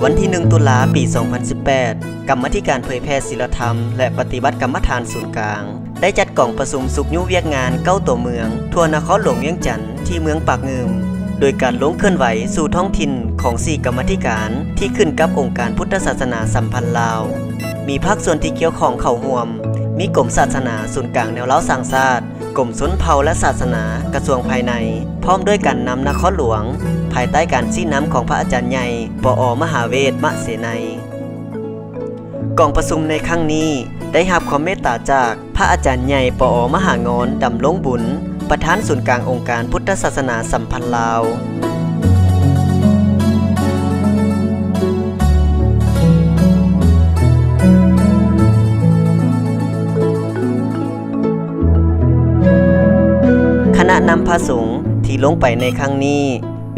ວັນທີໜຶ່ງ ຕຸລາ ປີສອງພັນສິບແປດ, ກຳມາທິການເຜີຍແຜ່ສີລະທຳ ແລະ ປະຕິບັດກຳມະຖານສູນກາງ ໄດ້ຈັດກອງປະຊຸມຊຸກຍູ້ວຽກງານເກົ້າຕົວເມືອງທົ່ວນະຄອນຫຼວງວຽງຈັນ ທີ່ເມືອງປາກງື່ມ ໂດຍການລົງເຄື່ອນໄຫວສູ່ທ້ອງຖິ່ນຂອງສີ່ກຳມາທິການທີ່ຂຶ້ນກັບອົງການພຸດທະສາສະໜາສຳພັນລາວ. ມີພາກສ່ວນທີ່ກ່ຽວຂ້ອງເຂົ້າຮ່ວມ ມີກົມສາສະໜາສູນກາງແນວລາວສ້າງຊາດ, ກົມຊົນເຜົ່າ ແລະ ສາສະໜາ, ກະຊວງພາຍໃນ, ພ້ອມດ້ວຍການນຳນະຄອນຫຼວງ ພາຍໃຕ້ການຊີ້ນຳຂອງພະອາຈານໃຫຍ່ ປອ ມະຫາເວດ ມະເສໄນ. ກອງປະຊຸມໃນຄັ້ງນີ້ໄດ້ຮັບຄວາມເມດຕາຈາກພະອາຈານໃຫຍ່ ປອ ມະຫາງອນ ດຳລົງບຸນ, ປະທານສູນກາງອົງການພຸດທະສາສະໜາສຳພັນລາວ. ຄະນະນຳພະສົງທີ່ລົງໄປໃນຄັ້ງນີ້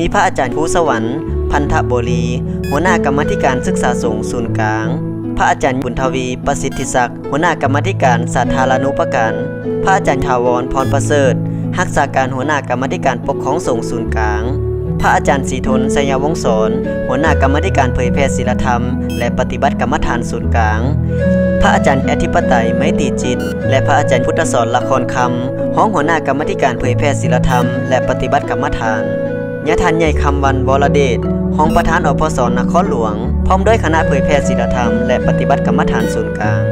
ມີພະອາຈານພູສະຫວັນ ພັນທະບໍລີ ຫົວໜ້າກຳມາທິການສຶກສາສົງສູນກາງ, ພະອາຈານບຸນທະວີ ປະສິດທິສັກ ຫົວໜ້າກຳມາທິການສາທາລະນູປະການ, ພະອາຈານຖາວອນ ພອນປະເສີດ ຮັກສາການຫົວໜ້າກຳມາທິການປົກຄອງສົງສູນກາງ, ພະອາຈານສີທົນ ໄຊຍະວົງສອນ ຫົວໜ້າກຳມາທິການເຜີຍແຜ່ສີລະທຳ ແລະ ປະຕິບັດກຳມະຖານສູນກາງ, ພະອາຈານອະທິປະໄຕ ໄມຕີຈິດ ແລະ ພະອາຈານພຸດທະສອນ ລະຄອນຄຳ ຮອງຫົວໜ້າກຳມາທິການເຜີຍແຜ່ສີລະທຳ ແລະ ປະຕິບັດກຳມະຖານ, ຍາທ່ານໃຫຍ່ ຄຳວັນ ວໍລະເດດ ຮອງປະທານ ອພສ ນະຄອນຫຼວງ ພ້ອມດ້ວຍຄະນະເຜີຍແຜ່ສີລະທຳ ແລະ ປະຕິບັດກຳມະຖານສູນກາງ.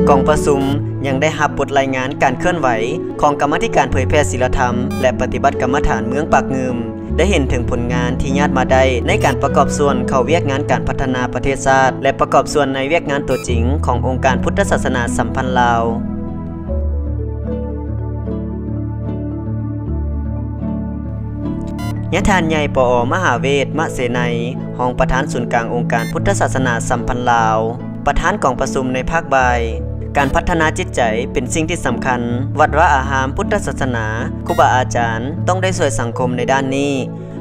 ກອງປະຊຸມຍັງໄດ້ຮັບບົດລາຍງານການເຄື່ອນໄຫວຂອງກຳມາທິການເຜີຍແຜ່ສີລະທຳ ແລະ ປະຕິບັດກຳມະຖານເມືອງປາກງື່ມ ໄດ້ເຫັນເຖິງຜົນງານທີ່ຍາດມາໄດ້ໃນການປະກອບສ່ວນເຂົ້າວຽກງານການພັດທະນາປະເທດຊາດ ແລະ ປະກອບສ່ວນໃນວຽກງານຕົວຈິງຂອງອົງການພຸດທະສາສະໜາສຳພັນລາວ. ຍາທ່ານໃຫຍ່ ປອ ມະຫາເວດ ມະເສໄນ ຮອງປະທານສູນກາງອົງການພຸດທະສາສະໜາສຳພັນລາວ ປະທານກອງປະຊຸມໃນພາກບ່າຍ, ການພັດທະນາຈິດໃຈເປັນສິ່ງທີ່ສຳຄັນ, ວັດວາອາຮາມ, ພຸດທະສາສະໜາ, ຄູບາອາຈານຕ້ອງໄດ້ຊ່ວຍສັງຄົມໃນດ້ານນີ້,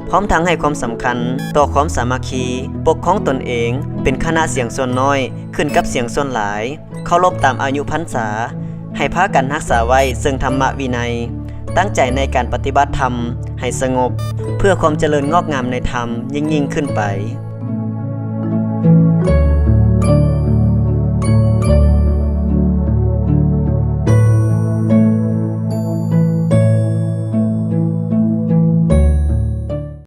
ພ້ອມທັງໃຫ້ຄວາມສຳຄັນຕໍ່ຄວາມສາມັກຄີ, ປົກຄອງຕົນເອງເປັນຄະນະສຽງສ່ວນນ້ອຍຂຶ້ນກັບສຽງສ່ວນຫຼາຍ, ເຄົາລົບຕາມອາຍຸພັນສາ, ໃຫ້ພາກັນຮັກສາໄວ້ເຊິ່ງທຳມະວິໄນ, ຕັ້ງໃຈໃນການປະຕິບັດທຳໃຫ້ສະຫງົບ ເພື່ອຄວາມຈະເລີນງອກງາມໃນທຳຍິ່ງໆຂຶ້ນໄປ.